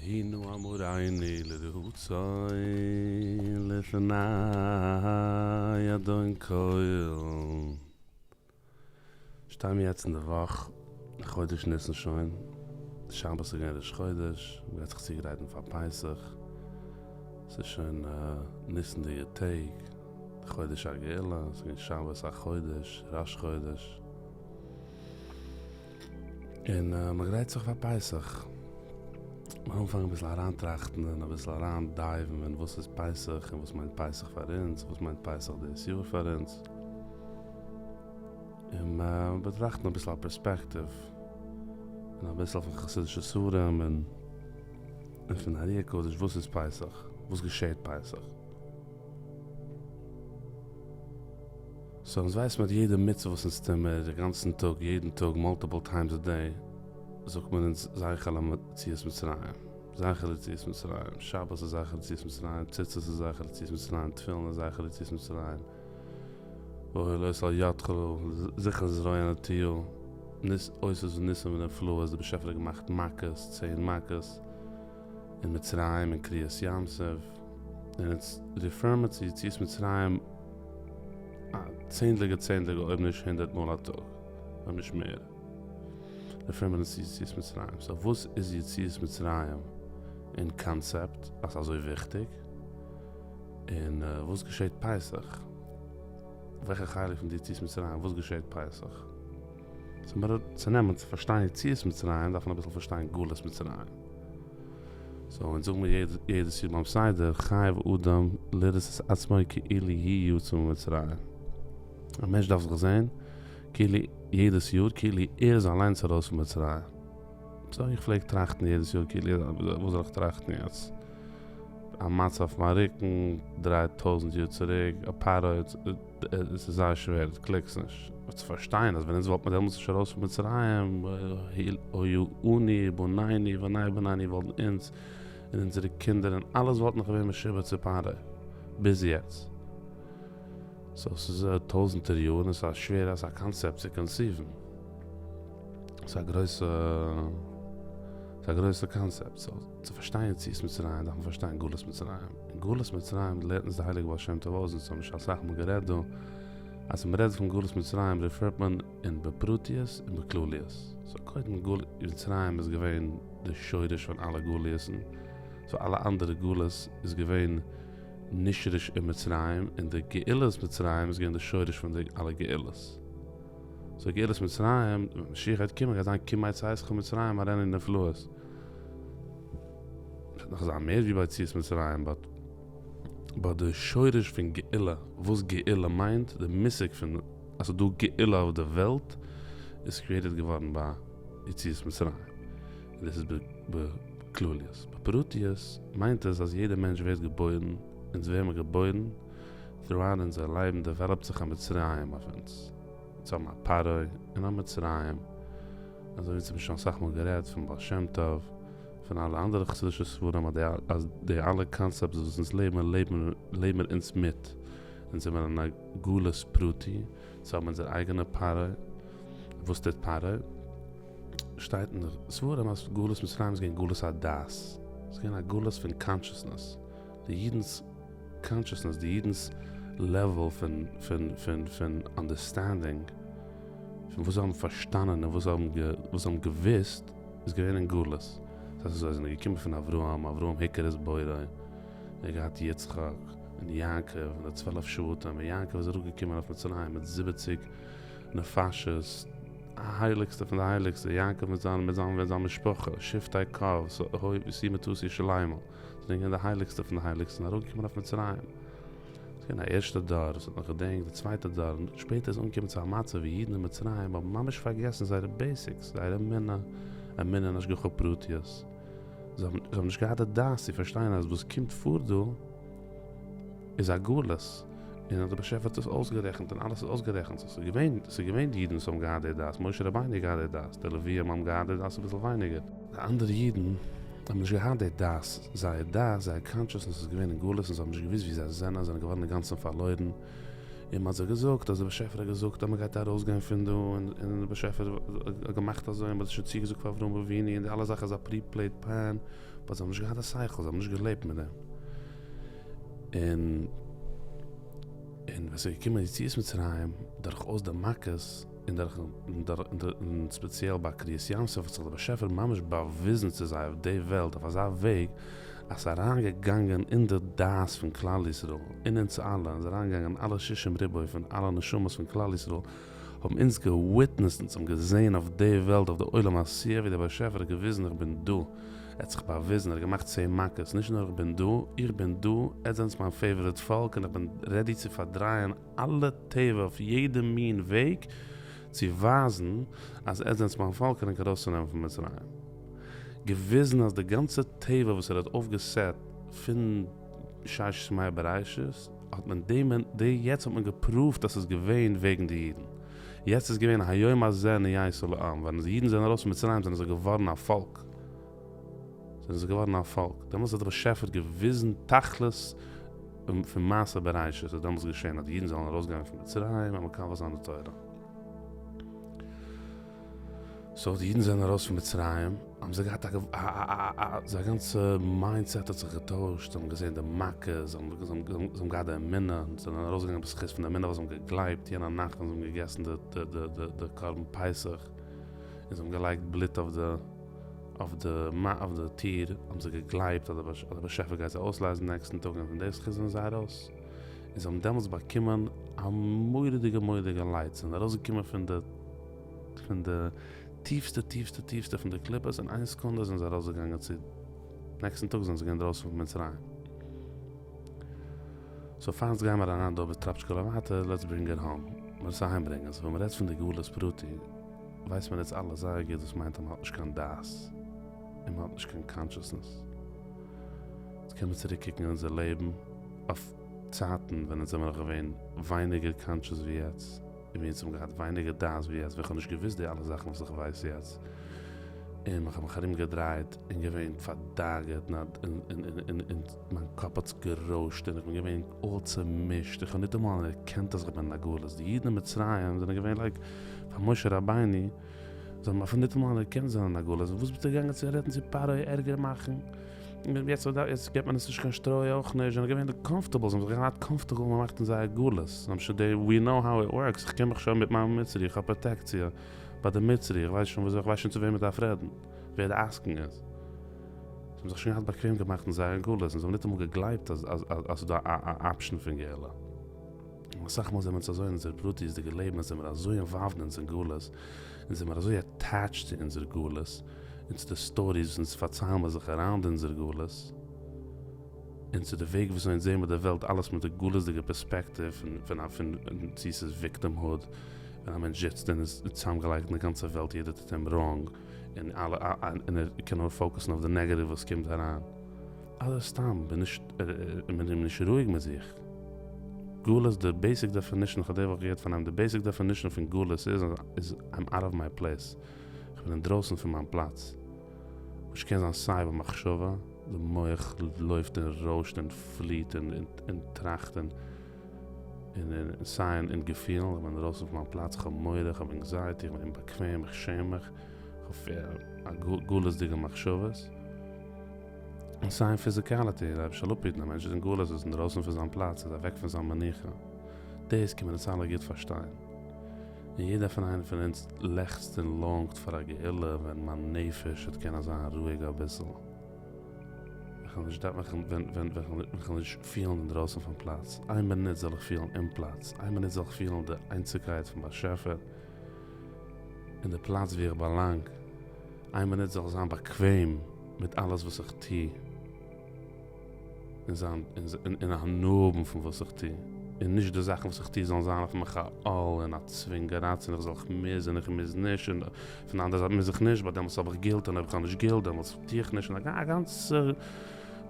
יהי נא אמרינו לרצון לפני אדון כל. שטיי מיר יעצט אין די וואך, חודש ניסן שוין, שבת איז געווען ראש חודש, מען גייט זיך צוגרייטן פאר פסח, ס'איז שוין ניסנ'דיגע טעג, חודש הגאולה, ס'איז געווען שבת החודש, ראש חודש. און מען גרייט זיך פאר פסח. מען אנפאנגען אביסל אריינטראכטן און אביסל אריין dive ן אין וואס איז פסח און וואס מיינט פסח פאר אונז, וואס מיינט פסח דאס יאר פאר אונז. און מען באטראכטן אביסל א פערספעקטיוו און אביסל פון חסידישע ספרים און פון ארי הקדוש וואס איז פסח, וואס געשעהט פסח. סאו אונז ווייסן מיט יעדע מצוה וואס אונז טוהן מיר די גאנצן טאג יעדן טאג multiple times a day זאגט מען אונז זכר ליציאת מצרים זכר ליציאת מצרים שבת איז זכר ליציאת מצרים ציצית איז זכר ליציאת מצרים תפילין איז זכר ליציאת מצרים והיה לאות על ידך זכרון זרוע נטויה ניס אותות וניסים ונפלאות די באשעפער האט געמאכט מכות צען מכות אין מצרים און קריעת ים סוף און אונז refer מיר צו יציאת מצרים צענדליגע צענדליגע אויב נישט הונדערט מאל א טאג, אויב נישט מער, refer מען עס צו יציאת מצרים. so וואס איז יציאת מצרים אין קאנצעפט אז ס'איז אזוי וויכטיג? און וואס געשעט פסח? וועלכע חלק פון די יציאת מצרים וואס געשעט פסח? צו נעמען צו פארשטיין יציאת מצרים דארף מען אביסל פארשטיין גלות מצרים. so אונז זאגן מיר יעדעס יאר ביים סדר, חייב אדם לראות את עצמו כאילו הוא יצא ממצרים. א מענטש דארף זיך זען כאילו יעדעס יאר כאילו ער איז אליינס ארויס פון מצרים. so איך פלעג טראכטן יעדעס יאר כאילו וואס זאל איך טראכטן יעצט? א מצה אויף מיין רוקן, 3000 יאר צוריק, א פרעה, עס איז זייער שווער, דו click סט נישט. אבער צו פארשטיין אז ווען אונז וואלט מען דעמאלטס נישט ארויס פון מצרים, היו אנו בנינו ובני בנינו וואלטן אונז און אונזערע קינדער און אלעס וואלט נאך געווען משועבד צו פרעה ביז יעצט. so ס'איז טויזענטער יארן און ס'איז א שווערע אזא קאנצעפט צו conceive ן. ס'איז א גרויסע ס'איז א גרויסע קאנצעפט. so צו פארשטיין יציאת מצרים דארף מען פארשטיין גלות מצרים. אין גלות מצרים לערנט אונז די הייליגע בעל שם טוב אויס, אונז האבן שוין אסאך מאל גערעדט דא, אז ווען מ'רעדט פון גלות מצרים refer ט מען אין בפרטיות און בכלליות. so קודם גלות מצרים איז געווען די שורש פון אלע גלות'ן, so אלע אנדערע גלות איז געווען נשרש אין מצרים, און די גאולת מצרים איז געווען די שורש פון די אלע גאולות. so גאולת מצרים, ווען משיח גייט קומען גייט זיין כימי צאתך ממצרים אראנו נפלאות. ס'וועט נאך זיין מער ווי ביי יציאת מצרים, but but די שורש פון גאולה, וואס גאולה מיינט, די מושג פון אז ס'איז דא גאולה אויף די וועלט, איז created געווארן ביי יציאת מצרים. און דאס איז בכלליות. בפרטיות מיינט עס אז יעדער מענטש ווערט געבוירן, אונז ווערן מיר געבוירן, throughout אונזער לעבן develop ט זיך א מצרים אויף אונז. אונז האבן א פרעה און א מצרים, אזוי ווי אונז האבן שוין אסאך מאל גערעדט פון בעל שם טוב, פון אלע אנדערע חסידישע ספרים אז אז די אלע concepts וואס אונז לעבן לעבן לעבן מיר אונז מיט, אונז זעמיר אין א גלות פרטי, אונז האבן אונזער אייגענע פרעה, וואס טוט פרעה? שטייט אין די ספרים אז גלות מצרים איז געווען גלות הדעת, ס'איז געווען א גלות פון consciousness, די אידנ'ס consciousness, די אידנ'ס level פון פון פון פון understanding, פון וואס זיי האבן פארשטאנען און וואס זיי האבן וואס זיי האבן געוואוסט, איז געווען אין גלות. דאס הייסט אזוי, זיי זענען געקומען פון אברהם, אברהם הכיר את בוראו, ער האט געהאט יצחק און יעקב און די 12 שבטים, און יעקב איז אראפגעקומען אויף מצרים מיט זיבעציג נפשות, הייליגסטע פון די הייליגסטע, יעקב מיט זיין מיט זיין מיט זיין משפחה, שבטי קה, ותהי מטתי שלימה. זענען געווען די הייליגסטע פון די הייליגסטע און אראפגעקומען אויף מצרים. ס'איז געווען א ערשטע דור וואס האט נאך געדענקט, די צווייטע דור, און שפעטער איז אנגעקומען צו א מצב ווי אידן אין מצרים האבן ממש פארגעסן זייערע basics, זייער אמונה, אמונה אין השגחה פרטיות. זיי האבן נישט געהאט די דעת צו פארשטיין אז וואס קומט פאר דא איז א גלות, און אז דער באשעפער האט עס אויסגערעכנט און אלעס איז אויסגערעכנט. ס'איז געווען, ס'איז געווען אידן וואס האבן געהאט די דעת, משה רבינו האט געהאט די דעת, די לוויים האבן געהאט די דעת אביסל ווייניגער. די אנדערע אידן האבן נישט געהאט די דעת, זייער דעת, זייער consciousness איז געווען אין גלות און זיי האבן נישט געוואוסט וואו זיי זענען, זיי זענען געווארן אינגאנצן פארלוירן, און מען האט זיי געזאגט אז דער באשעפער האט געזאגט אז מען גייט ארויסגיין פון דא, און דער באשעפער האט געמאכט אזוי, און מען האט עס שוין צוגעזאגט פאר אברהם אבינו, און די אלע זאכן איז א pre-played plan. באט זיי האבן נישט געהאט די שכל, זיי האבן נישט געלעבט מיט דעם. און און ווען ס'איז געקומען יציאת מצרים, דורכאויס די מכות, און דורך און ספעציעל ביי קריעת ים סוף האט זיך דער באשעפער ממש באוויזן צו זיי אויף די וועלט אויף אזא וועג אז ס'איז אריינגעגאנגען אין די דעת פון כלל ישראל, אין אונז אלע, איז אריינגעגאנגען אין אלע שישים ריבוא פון אלע נשמות פון כלל ישראל, האבן אונז געוויטנעסט, אונז האבן געזען אויף די וועלט, אויף די עולם העשיה, ווי דער באשעפער האט געוויזן איך בין דא, ער האט זיך באוויזן, ער האט געמאכט צען מכות, נישט נאר איך בין דא, איך בין דא, עטס זענטס מיין פעיוואריט פאלק און איך בין רעדי צו פארדרייען אלע טבע אויף יעדע מין וועג צו ווייזן אז עטס זענטס מיין פאלק און ענק ארויסצונעמען פון מצרים. געוויזן אז די גאנצע טבע וואס ער האט אויפגעסעט פון ששת ימי בראשית האט מען די די יעצט האט מען געפרואווט אז ס'איז געווען וועגן די אידן. יעצט איז געווען היום הזה נהיית לעם ווען די אידן זענען ארויס פון מצרים זענען זיי געווארן א פאלק. זענען זיי געווארן א פאלק. דעמאלטס האט דער באשעפער געוויזן תכלית פון מעשה בראשית איז דעמאלטס געשען אז די אידן זאלן ארויסגיין פון מצרים און מקבל זיין די תורה. סאו די אידן זענען ארויס פון מצרים האבן זיי געהאט א א זייער גאנצע מיינדסעט האט זיך געטוישט, זיי האבן געזען די מכות, זיי האבן געהאט די אמונה, זיי זענען ארויסגעגאנגען בזכות פון די אמונה וואס זיי האבן געגלייבט יענע נאכט ווען זיי האבן געגעסן די די די קרבן פסח און זיי האבן געלייגט בלוט אויף די אויף די אויף די טיר האבן זיי געגלייבט אז דער באשעפער גייט זיי אויסלייזן נעקסטן טאג און פון די זכות זענען זיי ארויס. און זיי האבן דעמאלטס באקומען א מורא'דיגע מורא'דיגע לייט, זיי זענען ארויסגעקומען פון די פון די טיפסטע טיפסטע טיפסטע פון די קליפות, אין איין סעקונדע זענען זיי ארויסגעגאנגען צו נעקסטן טאג זענען זיי געווען אינדרויסן פון מצרים. סאו פאר אונז גיימער אריין דא בטראפטשקעלע ווייטער, לעטס ברינג איט האום, מיר עס אהיימברענגען, סאו ווען מ'רעדט פון די גלות פרטי, ווייסט מען אונז אלע זייער גוט וואס מיינט אז מ'האט נישט קיין דעת, און מ'האט נישט קיין קאנשעסנעס. אונז קען מען צוריק קוקן אין אונזער לעבן אויף צייטן ווען אונז זעמער נאך געווען ווייניגער קאנשעס ווי יעצט, און ווי אונז האבן געהאט ווייניגער דעת ווי יעצט, ווען כ'האב נישט געוואוסט די אלע זאכן וואס איך ווייס יעצט, און איך האב מיך ארום געדרייט און געווען פארדאגה'ט און און מיין קאפ האט גערוישט און איך בין געווען אלל צומישט, איך האב ניטאמאל אנערקענט אז איך בין אין א גלות, די אידן אין מצרים זענען געווען לייק פאר משה רבינו, זיי האבן אפילו ניטאמאל אנערקענט זיי זענען אין א גלות, וואס ביסטו געגאנגען צו רעדן צו פרעה ערגער מאכן? יעצט יעצט געבט מען אונז נישט קיין שטרוי אויך נישט, זיי זענען געווען קאמפארטעבל, זיי האבן זיך געהאט קאמפארטעבל געמאכט אין זייער גלות, זיי האבן שוין די ווי נאו האו איט ווארקס, איך קען מיך שוין מיט מיין מצרי, איך האב פראטעקציע ביי די מצרי, איך ווייס שוין וויאזוי, איך ווייס שוין צו וועם מען דארף רעדן, ווער די עסקן איז. זיי האבן זיך שוין געהאט באקוועם געמאכט אין זייער גלות, און זיי האבן ניטאמאל געגלייבט אז אז אז ס'איז דא א א אפשן פון גאולה. און אסאך מאל זעמיר אונז אזוי אין אונזער פרטיות'דיגע לעבן און זעמיר אזוי אינוואלווד אין אונזער גלות, און זעמיר אזוי עטעטשט צו אונזער גלות, און צו די סטאריס וואס אונז פארציילן מיר זיך אראונד אונזער גלות, און צו די וועג וויאזוי אונז זעמיר די וועלט אלעס מיט די גלות'דיגע פערספעקטיוו פון פון פון צו ס'איז וויקטימהוד, ווען א מענטש זיצט און איז צוזאמגעלייגט אין די גאנצע וועלט יעדער טוט אים ראנג, און אלע און ער קען נאר פאוקעסן אויף די נעגעטיוו וואס קומט אריין. אדער סתם בין נישט מען איז נישט רואיג מיט זיך. גלות די בעיסיק דעפינישן איך האב די וואך געהערט פון איינעם די בעיסיק דעפינישן פון גלות איז איז איים אוט אוו מיי פלעיס איך בין אינדרויסן פון מיין פלאץ וואס קען זיין סיי במחשבה די מח לויפט און רוישט און פליעט און און טראכט און און סיי אין געפילן איך בין אינדרויסן פון מיין פלאץ איך האב מורא איך האב ענקזייעטי איך בין אומבאקוועם איך שעם מיך איך האב גלות'דיגע מחשבות. און סיי אין פיזיקאליטי, דער אייבערשטער זאל אפהיטן, א מענטש איז אין גלות, איז אינדרויסן פון זיין פלאץ, איז אוועק פון זיין מנוחה. דאס קען מען אונז אלע גוט פארשטיין. און יעדער פון איינער פון אונז לעכצט און לאנגט פאר א גאולה ווען מיין נפש וועט קענען זיין רואיג אביסל. איך וועל נישט דארפן, ווען איך וועל נישט פילן אינדרויסן פון פלאץ. איין מינוט זאל איך פילן אין פלאץ. איין מינוט זאל איך פילן די איינציגקייט פון באשעפער און די פלאץ וואו איך באלאנג. איין מינוט זאל איך זיין באקוועם מיט אלעס וואס איך טו, און זיין און הנאה האבן פון וואס איך טו, און נישט די זאכן וואס איך טו זאלן זיין אויף מיך א עול און א צווינגעראצי און איך זאל איך מוז און איך מוז נישט, און פון די אנדערע זייט מוז איך נישט ווייל דעמאלטס האב איך גילט און אויב איך האב נישט גילט דעמאלטס טו איך נישט, און א גאנצע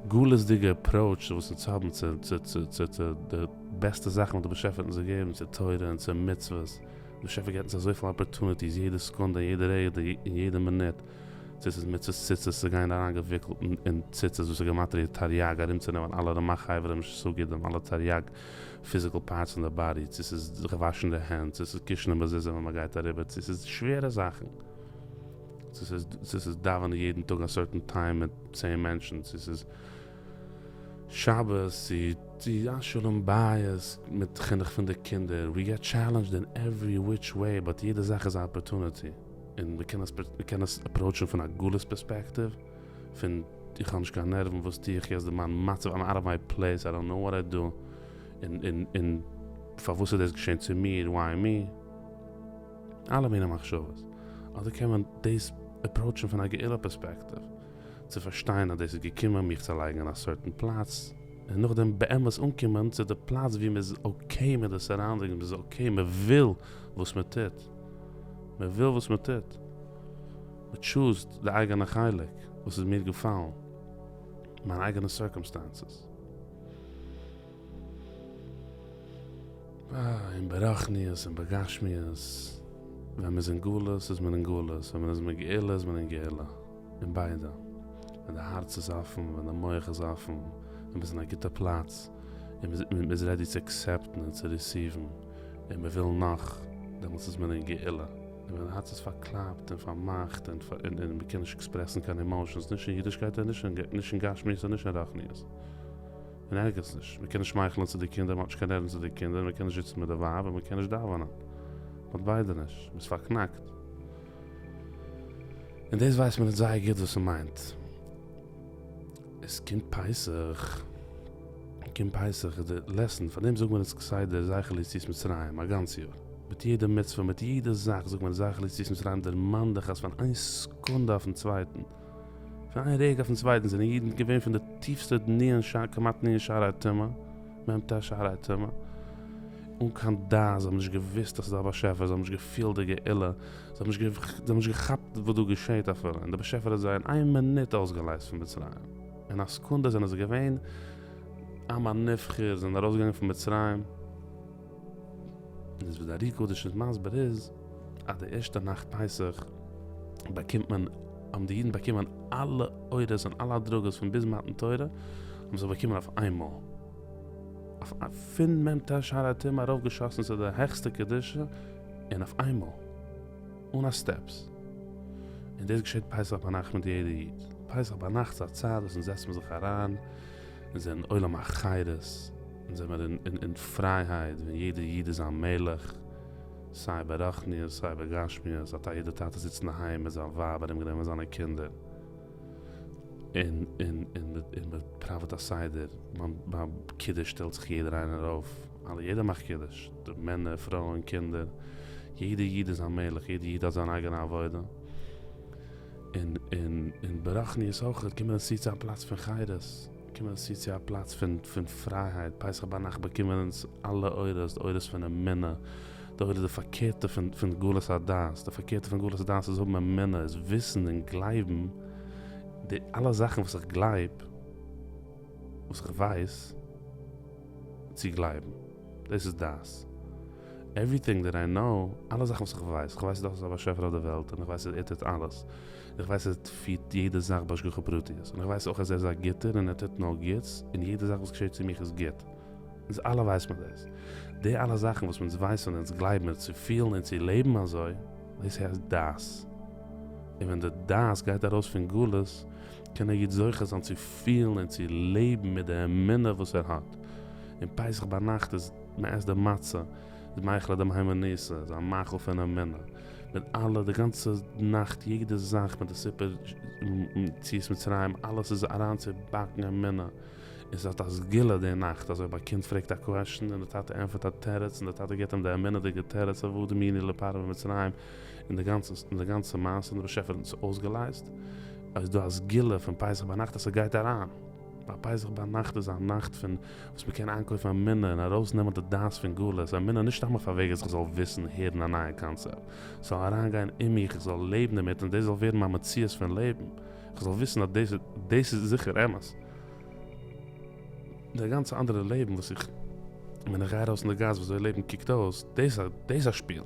גלות'דיגע אפראוטש וואס אונז האבן צו צו צו צו צו די בעסטע זאכן וואס דער באשעפער האט אונז געגעבן, צו תורה און צו מצוות. דער באשעפער געבט אונז אזויפיל אפערטוניטיס יעדע סעקונדע יעדע רגע און יעדע מינוט, צו ס'איז מצות ציצית צו גיין אריינגעוויקלט אין ציצית וואס איז גימטריא תריג ארומצונעמען אלע רמח איברים שס"ה גידים אלע תריג פיזיקל פארטס אין די באדי, צו ס'איז זיך וואשן די הענט, צו ס'איז קישן די מזוזה ווען מ'גייט אריבער, צו ס'איז שווערע זאכן. צו ס'איז צו ס'איז דאווענען יעדן טאג א סערטען טיים מיט צען מענטשן, צו ס'איז שבת, צו צו א שלום בית מיט חינוך פון די קינדער, ווי געט טשעלענדזשד אין עווערי וויטש וועי, באט יעדע זאך איז א אפערטוניטי, און מ'קען עס מ'קען עס אפראוטשן פון א גלות פערספעקטיוו, פון איך האב נישט קיין נערוון וואס טו איך יעצט די מיין מצב איים אוט אוו מיי פלעיס איי דאנט נאו וואט איי דו, און און און פארוואס איז דאס געשען צו מיר וויי מי. אלע מיני מחשבות. אדער קען מען דאס אפראוטשן פון א גאולה פערספעקטיוו, צו פארשטיין אז דאס איז געקומען מיך צו לייגן אין א סערטען פלאץ, און נאכדעם באמת אנקומען צו די פלאץ ווי מ'איז אקעי מיט די סאראונדינגס, מ'איז אקעי, מ'וויל וואס מ'טוט, מ'וויל וואס מ'טוט, מ'טשוזט די אייגענע חלק וואס איז מיר געפאלן, מיין אייגענע סירקאמסטענסעס. און ברוחניות און בגשמיות, ווען מ'איז אין גלות איז מען אין גלות, ווען מען איז אין גאולה איז מען אין גאולה, אין ביידע. ווען די הארץ איז אפן, ווען די מח איז אפן, ווען מ'איז אין א גוטע פלאץ, און מ'איז רעדי צו עקסעפטן און צו ריסיוון, און מ'וויל נאך, דעמאלטס איז מען אין גאולה. און ווען די הארץ איז פארקלאפט און פארמאכט און מ'קען נישט עקספרעסן קיין אימאושענס, נישט אין אידישקייט און נישט אין גשמיות און נישט אין רוחניות. אין ערגעץ נישט, מען קען נישט שמייכלען צו די קינדער, מען האט נישט קיין נערוון צו די קינדער, מען קען נישט זיצן מיט די ווייב און מען קען נישט דאווענען, מען האט ביידע נישט, מען איז פארקנאקט. און דאס ווייסט מען אונז זייער גוט וואס ס'מיינט. עס קומט פסח, קומט פסח איז די לעסן, פאר דעם זאגט מען אונז כסדר זכר ליציאת מצרים א גאנץ יאר, מיט יעדע מצוה, מיט יעדע זאך זאגט מען זכר ליציאת מצרים, דערמאן דיך אז פון איין סעקונדע אויפן צווייטן, פון איין רגע אויפן צווייטן זענען אידן געווען פון די טיפסטע נ' שערי כמעט נ' שערי טומאה, מ"ט שערי טומאה, אן קיין דעת, זיי האבן נישט געוואוסט אז ס'איז דא א באשעפער, זיי האבן נישט געפילט די גאולה, זיי האבן נישט זיי האבן נישט געכאפט וואס דא געשעהט אפילו, און דער באשעפער האט זיי אין איין מינוט אויסגעלייזט פון מצרים, אין א סעקונדע זענען זיי געווען עם הנבחר, זענען ארויסגעגאנגען פון מצרים. און וואס די ארי הקדוש איז מסביר איז אז די ערשטע נאכט פסח באקומט מען האבן די אידן באקומען אלע אורות און אלע הדרגות פון ביז מתן תורה האבן זיי באקומען אויף איינמאל אויף פון מ"ט שערי טומאה ארויף געשאסן צו די העכסטע קדושה און אויף איינמאל אן א סטעפס און דאס געשעט פסח ביינאכט מיט יעדע איד פסח ביינאכט איז א צייט וואס אונז זעצט מען זיך אריין אונז זענען עולם החירות. אונז זעמיר אין פרייהייט ווען יעדער איד איז א מלך, סיי ברוחניות סיי בגשמיות, א יעדער טאטע זיצט אינדערהיים מיט זיין ווייב ארומגענומען זיינע קינדער, און און און מען פראוועט א סדר, ביים קידוש שטעלט זיך יעדער איינער אויף, אלע יעדער מאכט קידוש, די מענער פרויען קינדער, יעדער איד איז א מלך, יעדער איד האט זיין אייגענע עבודה, און און און ברוחניות אויך קומען אונז צו צו א פלאץ פון חירות. קומען אונז צו צו א פלאץ פון פון פרייהייט, פסח ביינאכט באקומען אונז אלע אורות, די אורות פון אמונה, די אורות די פארקערטע פון פון גלות הדעת, די פארקערטע פון גלות הדעת איז האבן אמונה, איז וויסן און גלייבן די אלע זאכן וואס איך גלייב, וואס איך ווייס צו גלייבן. דאס איז דעת. עווריטינג דעט איי נאו, אלע זאכן וואס איך ווייס, איך ווייס אז דא איז א באשעפער אויף די וועלט, און איך ווייס אז ער טוט אלעס, און איך ווייס אז ער פירט יעדע זאך בהשגחה פרטיות, און איך ווייס אויך אז ער איז א גוטער און ער טוט נאר גוטס, און יעדע זאך וואס געשעט צו מיך איז גוט. אונז אלע ווייסט מען דאס. די אלע זאכן וואס אונז ווייסן און אונז גלייבן און צו פילן און צו לעבן אזוי, דאס הייסט דעת. און ווען די דעת גייט ארויס פון גלות, קען א איד זוכה זיין צו פילן און צו לעבן מיט די אמונה וואס ער האט. און פסח ביינאכט איז מען עסט די מצה, איז מיכלא דמהימנותא, איז א מאכל פון אמונה, מיט אלע די גאנצע נאכט יעדע זאך מיט די סיפור יציאת מצרים אלעס איז אריין צו באקן אמונה, און ס'האט א סגולה די נאכט אז אויב א קינד פרעגט א קוועשן און די טאטע ענפערט א תירוץ און די טאטע געבט אים די אמונה'דיגע תירוץ עבדים היינו לפרעה במצרים און די גאנצע און די גאנצע מעשה און די באשעפער האט אונז אויסגעלייזט, איז דא א סגולה פון פסח ביינאכט אז ס'גייט אריין. ווייל פסח ביינאכט איז א נאכט פון וואס מען קען איינקויפן אמונה און ארויסנעמען די דעת פון גלות, אמונה נישט סתם אויף א וועג אז איך זאל וויסן, הערן א נייע קאנצעפט, ס'זאל אריינגיין אין מיך, איך זאל לעבן דערמיט און דאס זאל ווערן מיין מציאות פון לעבן, איך זאל וויסן אז דאס דאס איז זיכער אמת. די גאנצע אנדערע לעבן וואס איך ווען איך גיי ארויס אין די גאס ווי אזוי לעבן קוקט אויס, דאס דאס איז א שפיל.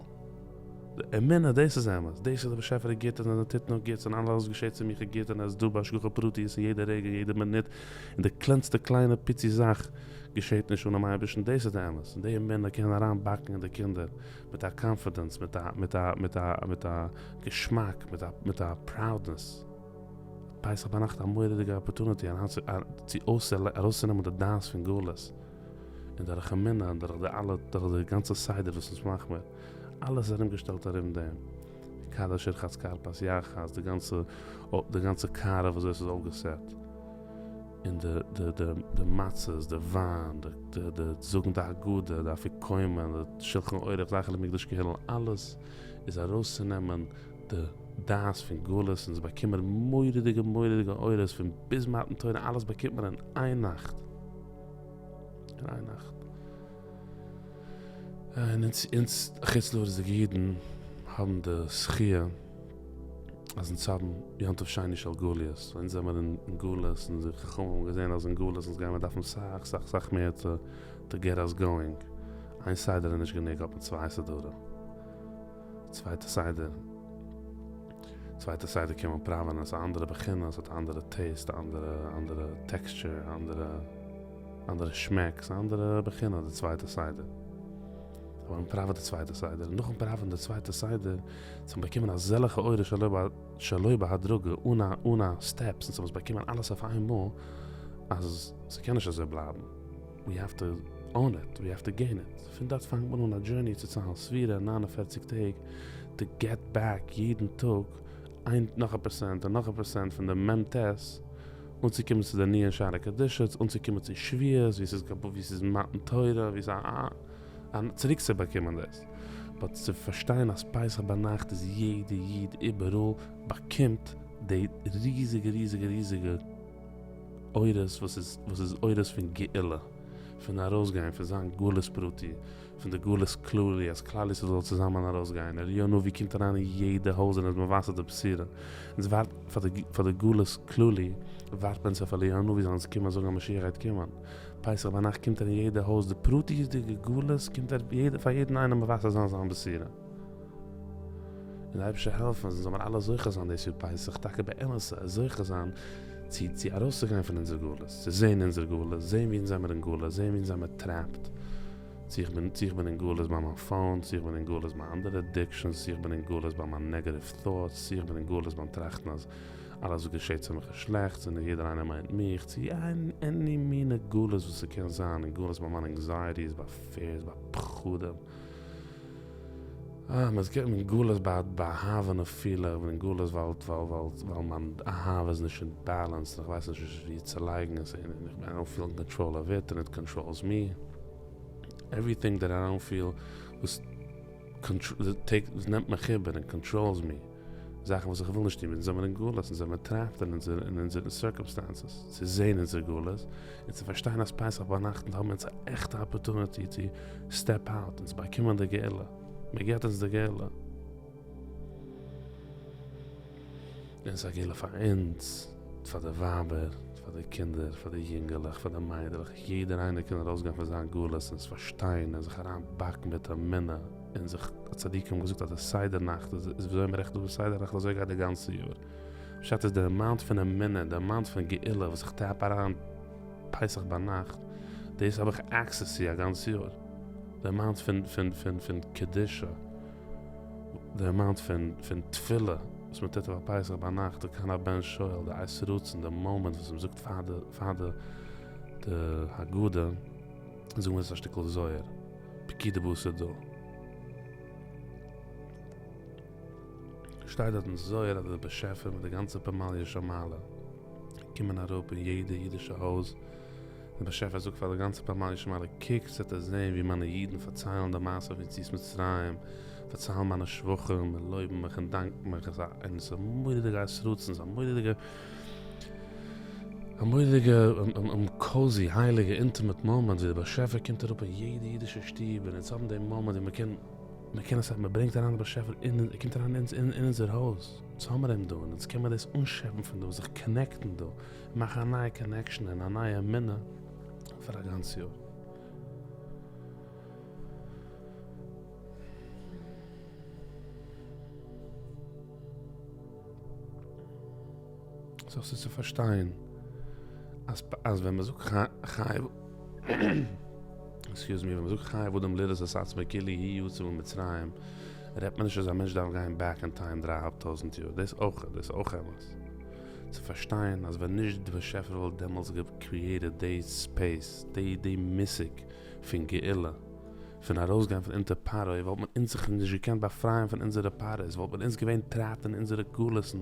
די אמונה דאס איז אמת, דאס איז דער באשעפער איז גוט און ער טוט נאר גוטס און אלעס וואס געשעט צו מיך איז גוט און ער איז דא בהשגחה פרטיות אין יעדע רגע יעדע מינוט און די קלענסטע קליינע פיצי זאך. געשעט נישט אנעם אייבערשטן, דאס איז די אמת, און די אמונה קען אריין באקן אין די קינדער מיט א קאנפידענס, מיט א מיט א מיט א מיט א געשמאק, מיט א מיט א פראודנעס. פסח ביינאכט א מורא'דיגע אפערטוניטי צו ארויסצונעמען די דעת פון גלות, און דורך אמונה און דורך די אלע דורך די גאנצע סדר וואס אונז מאכן מיר, אלעס איז ארומגעשטעלט ארום דעם, קדש ורחץ כרפס ירחץ, די גאנצע די גאנצע קערה ווי אזוי עס איז אויפגעסעט, און די די די די מצות, די וויין, די די די זאגן די הגדה, די אפיקומן, די שלחן עורך, זכר למקדש כהלל, אלעס איז ארויסצונעמען די דעת פון גלות און אונז באקומען מורא'דיגע מורא'דיגע אורות פון ביז מתן תורה אלעס באקומט מען אין איין נאכט. אין איין נאכט. און אונז אונז חוץ לארץ'דיגע אידן האבן די זכיה אז אונז האבן יום טוב שני של גליות, אונז זעמער אין גלות און די חכמים האבן געזען אז אין גלות אונז גיימער דארפן סאך סאך סאך מער טו טו געט אס גאוינג, איין סדר איז נישט גענוג האט מען צוויי סדרים. צווייטע סדר, צווייטע סדר קען מען פראווענען, עס איז א אנדערע בחינה, עס האט א אנדערע טעיסט, א אנדערע אנדערע טעקסטשער, א אנדערע אנדערע שמעק, ס'איז א אנדערע בחינה די צווייטע סדר. אבער מען פראוועט די צווייטע סדר, און נאכן פראווען די צווייטע סדר, צו האבן באקומען אזעלכע אורות שלא שלא בהדרגה, אן א אן א סטעפס, אונז האבן עס באקומען אלעס אויף איינמאל, אז ס'קען נישט אזוי בלייבן. ווי העוו טו און איט, ווי העוו טו געין איט, פון דארט פאנגט מען אן א דזשורני צו ציילן ספירה 49 טעג טו געט בעק יעדן טאג איין נאך א פערסענט און נאך א פערסענט פון די מ ט אנצוקומען צו די נ' שערי קדושה אנצוקומען צו שבועות ווי ס'איז ווי ס'איז מתן תורה ווי ס'איז א א צוריק צו באקומען דאס באט צו פארשטיין אז פסח ביינאכט איז יעדע איד איבעראל באקומט די ריזיגע ריזיגע ריזיגע אורות וואס איז וואס איז אורות פון גאולה, פון ארויסגיין פון זיין גלות פרטי, פון די גלות כללי, אז כלל ישראל זאל צוזאמען ארויסגיין, אליהו הנביא קומט אריין אין יעדע הויז און איז מבשר די בשורה, אונז ווארט פאר די פאר די גלות כללי ווארט מען אונז אויף אליהו הנביא זאל אונז קומען זאגן אז משיח גייט קומען, פסח ביינאכט קומט ער אין יעדע הויז די פרטיות'דיגע גלות קומט ער יעדע פאר יעדן איינעם מבשר זיין זיין בשורה. און די אייבערשטער העלפן אז אונז זאל מיר אלע זוכה זיין דאס יאר פסח טאקע באמת זוכה זיין צו צו ארויסצוגיין פון אונזער גלות, צו זען אונזער גלות, זען ווי אונז זעמיר אין גלות, זען ווי אונז זעמיר טרעפט, צו איך בין צו איך בין אין גלות ביי מיין פאון, צו איך בין אין גלות ביי אנדערע אדיקשאנס, צו איך בין אין גלות ביי מיין נעגעטיוו טאטס, צו איך בין אין גלות ביים טראכטן אז אלעס וואס געשעט צו מיך איז שלעכטס און יעדער איינער מיינט מיך, צו עני מינע גלות וואס ס'קען זיין, אין גלות ביי מיין ענקזייעטיס, ביי פיערס, ביי פחדים. אה, מען איז אין גלות ביי ביי אהבה נפילה, איך בין אין גלות ווייל ווייל ווייל ווייל מיין אהבה איז נישט אין באלאנס און איך ווייס נישט ווי צו לייגן עס און איך איי דאנט פיל אין קאנטראל אוו איט און איט קאנטראלס מי, עווריטינג דעט איי דאנט פיל וואס וואס נעמט מיך איבער און קאנטראלס מי. זאכן וואס איך וויל נישט טון, אונז זעמיר אין גלות, אונז זעמיר טרעפט אין אונזער אין אונזערע סירקאמסטענסעס, צו זען אונזער גלות, און צו פארשטיין אז פסח ביינאכט האבן אונז א עכטע אפערטוניטי צו סטעפ אוט, אונז באקומען די גאולה, מען געבט אונז די גאולה. און ס'איז א גאולה פאר אונז, פאר די ווייבער, פאר די קינדער, פאר די יונגעלעך, פאר די מיידלעך, יעדער איינער קען ארויסגיין פון זיין גלות און עס פארשטיין און זיך אריינבאקן מיט אמונה. און זיך צדיקים האבן געזאגט אז די סדר נאכט איז וויאזוי מען רעכנט אפ די סדר נאכט אזוי גייט די גאנצע יאר. פשט איז די אמאונט פון אמונה, די אמאונט פון גאולה וואס איך טעפ אריין פסח ביינאכט, דאס האב איך עקסעס צו א גאנץ יאר. די אמאונט פון פון פון פון קדושה, די אמאונט פון פון תפילה וואס מען טוט אויף א פסח ביינאכט, די כאן הבן שואל, די עת רצון, די מאמענט וואס מען זאגט פאר די פאר די די הגדה, זאגן מיר עס א שטיקל זוהר. פקודא בתר דא. שטייט דארט אין זוהר אז דער באשעפער מיט די גאנצע פמליא של מעלה קומען אראפ אין יעדע אידישע הויז, דער באשעפער זאגט פאר די גאנצע פמליא של מעלה קוקטס וועט איר זעהן ווי מיינע אידן פארציילן די מעשה פון יציאת מצרים, פארציילן מיינע שבחים און לויבן מיך און דאנקן מיך, און עס איז א מורא'דיגע עת רצון, עס איז א מורא'דיגע. א מורא'דיגע קאוזי הייליגע אינטימעט מאמענט ווי דער באשעפער קומט אראפ אין יעדע אידישע שטוב און אונז האבן דעם מאמענט ווי מ'קען מ'קען עס מ'ברענגט אריין די באשעפער אין ער קומט אריין אין אין אונזער הויז אונז האמיר אים דא און אונז קען מיר דאס אנשעפן פון דא זיך קאנעקטן דא מאכן א נייע קאנעקשאן און א נייע אמונה פאר א גאנץ יאר. סאו ס'איז צו פארשטיין אז אז ווען מ'זאגט חייב. עקסקיוז מי, ווען מ'זאגט חייב אדם לראות את עצמו כאילו הוא יצא ממצרים, רעדט מען נישט אז א מענטש דארף גיין בעק אין טיים דריי אהאלב טויזענט יאר, דאס אויך, דאס איז אויך אמת. צו פארשטיין אז ווען נישט די באשעפער וואלט דעמאלטס געקריעטעד די ספעיס, די די מושג פון גאולה, פון ארויסגיין פון אונטער פרעה, וואלט מען אונז זיך נישט געקענט באפרייען פון אונזערע פרעה'ס, וואלט מען אונז געווען טרעפט אין אונזערע גלות'ן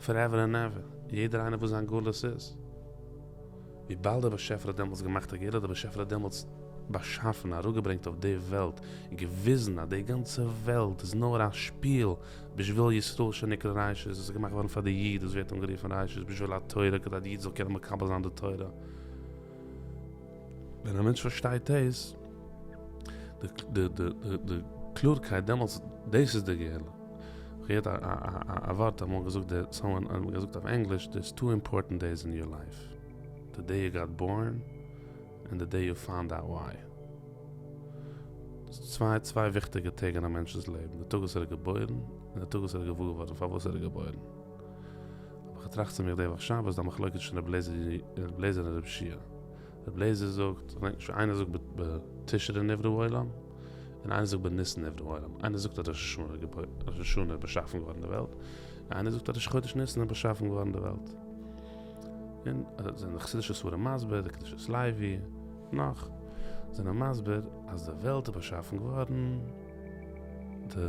פארעווער ענד עווער, יעדער איינער וואס זיין גלות איז. וויבאלד דער באשעפער האט דעמאלטס געמאכט א גאולה, דער באשעפער האט דעמאלטס באשאפן, אראפגעברענגט אויף די וועלט, און געוויזן אז די גאנצע וועלט איז נאר א שפיל בשביל ישראל שנקרא ראשית, דאס איז געמאכט געווארן פאר די איד וואס ווערט אנגערופן ראשית, בשביל התורה, כדי די איד זאל קענען מקבל זיין די תורה. ווען א מענטש פארשטייט דאס, די די די קלארקייט דעמאלטס, דאס איז די גאולה. איך האב געהערט א ווארט אמאל געזאגט דער סאמאן האט געזאגט אויף ענגליש, דערס טו אימפארטענט דעיס אין יור לייף, די דעי יו גאט בארן, ענד די דעי יו פאונד אוט וויי. צוויי צוויי וויכטיגע טעג אין א מענטש'נס לעבן, די טאג וואס ער איז געבוירן, און די טאג וואס ער איז געוואר געווארן פארוואס ער איז געבוירן. האב איך געטראכט צו מיך די וואך שבת, די מחלוקת צווישן רבי אליעזר און רבי יהושע. רבי אליעזר זאגט, כ'דענק נישט, איינער זאגט בתשרי נברא העולם, און איינער זאגט בניסן נברא העולם. איינער זאגט אז ראש השנה ראש השנה איז באשאפן געווארן די וועלט, און איינער זאגט אז ראש חודש ניסן איז באשאפן געווארן די וועלט. און זענען די חסידישע ספרים מסביר, די קדושת לוי, נאך, זענען מסביר אז די וועלט איז באשאפן געווארן די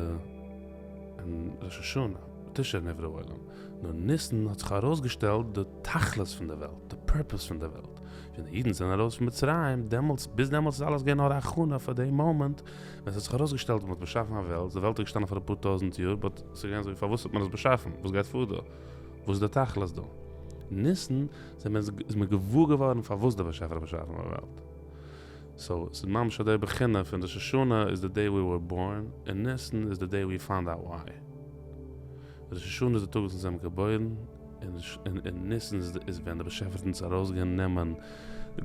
אין ראש השנה, בתשרי נברא העולם, נאר ניסן האט זיך ארויסגעשטעלט די תכלית פון די וועלט, די פורפעס פון די וועלט, ווען די אידן זענען ארויס פון מצרים, דעמאלטס, ביז דעמאלטס איז אלעס געווען נאר א הכנה פאר די מאמענט ווען ס'האט זיך ארויסגעשטעלט אז מ'האט באשאפן א וועלט, די וועלט איז געשטאנען פאר אפאר טויזנט יאר, באט ס'איז געווען אזוי פארוואס האט מען עס באשאפן? וואס גייט פאר דא? וואס איז די תכלית דא? ניסן איז מען געוואר געווארן פארוואס דער באשעפער האט באשאפן א וועלט. סאו ס'איז ממש אזא בחינה פון ראש השנה איז די דעי ווי ווער בארן און ניסן איז די דעי ווי פאונד אוט וויי. ראש השנה איז די טאג וואס אונז זעמיר געבוירן און ניסן איז ווען דער באשעפער האט אונז ארויסגענומען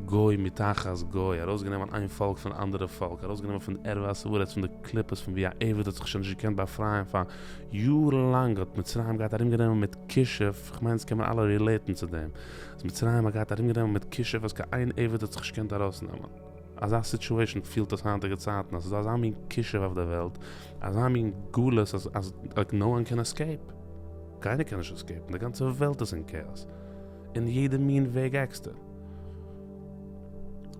גוי מתחת גוי, ארויסגענומען איין פאלק פון אנדערע פאלק, ארויסגענומען פון ערות הארץ, פון די קליפות פון ווי א עבד האט זיך שוין נישט געקענט באפרייען פאר יארן לאנג האט מצרים געהאט ארומגענומען מיט כישוף, כ'מיין אונז קען מען אלע רילעיטן צו דעם, אז מצרים האט געהאט ארומגענומען מיט כישוף אז קיין איין עבד האט זיך נישט געקענט ארויסנעמען. אזא סיטועשאן פילט אויס היינטיגע צייטן אז ס'איז דא אזא מין כישוף אויף דער וועלט, אזא מין גלות אז אז לייק נאו וואן קען עסקעיפ. קיינער קען נישט עסקעיפן, די גאנצע וועלט איז אין כאאס. אין יעדע מין וועג עקסטער.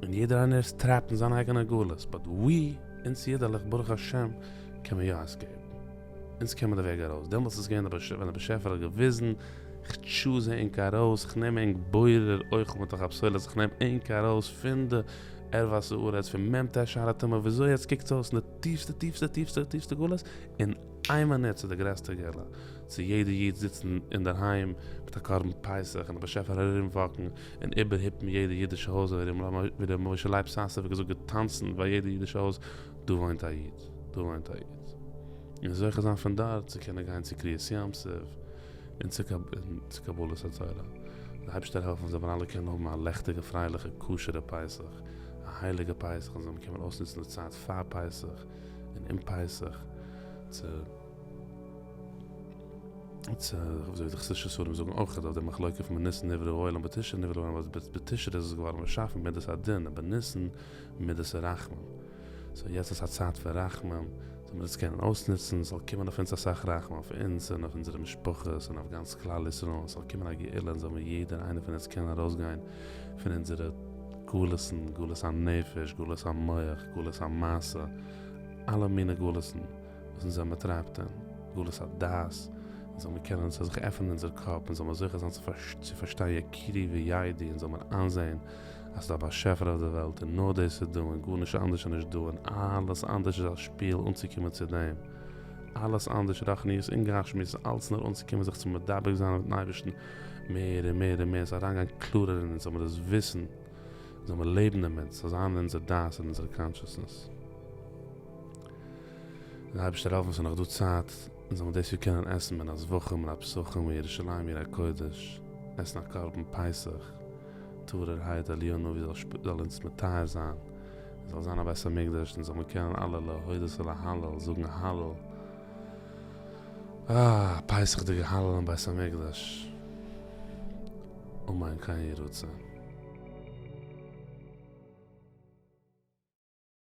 און יעדער איינער איז טרעפט אין זיין אייגענע גלות. באט ווי, אונז אידעלעך ברוך השם, קען מען יא עסקעיפן. אונז קען מען די וועג ארויס. דעמאלטס איז געווען ווען דער באשעפער האט געוויזן, כ'טשוז ענק ארויס, כ'נעם ענק בורר אוכל מתוך הפסולת, כ'נעם ענק ארויס פון די ערות הארץ, פון מ"ט שערי טומאה, וויאזוי עטס קוקטס אויס אין די טיפסטע טיפסטע טיפסטע טיפסטע גלות, אין איין מינוט צו די גרעסטע גאולה, צו יעדע איד זיצן אינדערהיים מיט א קרבן פסח און די באשעפער ארום וואקן און איבערהיפן יעדע אידישע הויז ארום, ווי ר' משה לייב סאסובער האט געזאגט געטאנצן ביי יעדע אידישע הויז, דא וואוינט א איד, דא וואוינט א איד. און זוכה זיין פון דארט צו קענען גיין צו קריעת ים סוף און צו קבלת התורה. דער אייבערשטער העלפן זאל מיר אלע קענען האבן א לעכטיגע פרייליכע כשר'ע פסח, א הייליגע פסח און זאל מען קענען אויסנוצן די צייט פאר פסח און אום פסח צו צו אזוי ווי די חסידישע ספרים זאגן אויך אויף די מחלוקה פון בניסן נברא העולם בתשרי נברא העולם אז בתשרי איז עס געווארן באשאפן מידת הדין און בניסן מידת הרחמים. סאו יעצט איז א צייט פון רחמים, זאל מען עס קענען אויסנוצן, ס'זאל קומען אויף אונז אסאך רחמים, אויף אונז און אויף אונזערע משפחות און אויף גאנץ כלל ישראל, און ס'זאל קומען א גאולה און זאל מיר יעדער איינער פון אונז קענען ארויסגיין פון אונזערע גלות'ן, גלות הנפש, גלות המח, גלות המעשה, אלע מיני גלות'ן וואס אונז זעמיר טרעפט אין, גלות הדעת, און זאל מיר קענען, ס'זאל זיך עפענען אונזער קאפ און זאל מיר זוכה זיין צו פארשטיין יכירו וידעו און זאל מיר איינזען אז ס'דא א באשעפער אויף די וועלט און נאר דאס איז דא און גארנישט אנדערש איז נישט דא און אלעס אנדערש איז א שפיל אנצוקומען צו דעם. אלעס אנדערש רוחניות און גשמיות איז אלץ נאר אנצוקומען זיך צו מדבק זיין מיטן אייבערשטן מער און מער און מער, ס'זאל אריינגיין קלארער אין אונז, זאל מיר דאס וויסן, זאל מיר לעבן דערמיט, ס'זאל זיין אין אונזער דעת און אונזער קאנשעסנעס. דער אייבערשטער העלפן ס'איז נאך דא צייט און זאל מען דאס יאר קענען עסן מן הזבחים מן הפסחים אין ירושלים עיר הקודש, עסן א קרבן פסח. טהור'ערהייט אליהו הנביא זאל אונז מטהר זיין, עס זאל זיין א בית המקדש און זאל מען קענען אלע להודות ולהלל זאגן הלל, אה, פסח'דיגע הלל אין בית המקדש, אמן כן יהי רצון.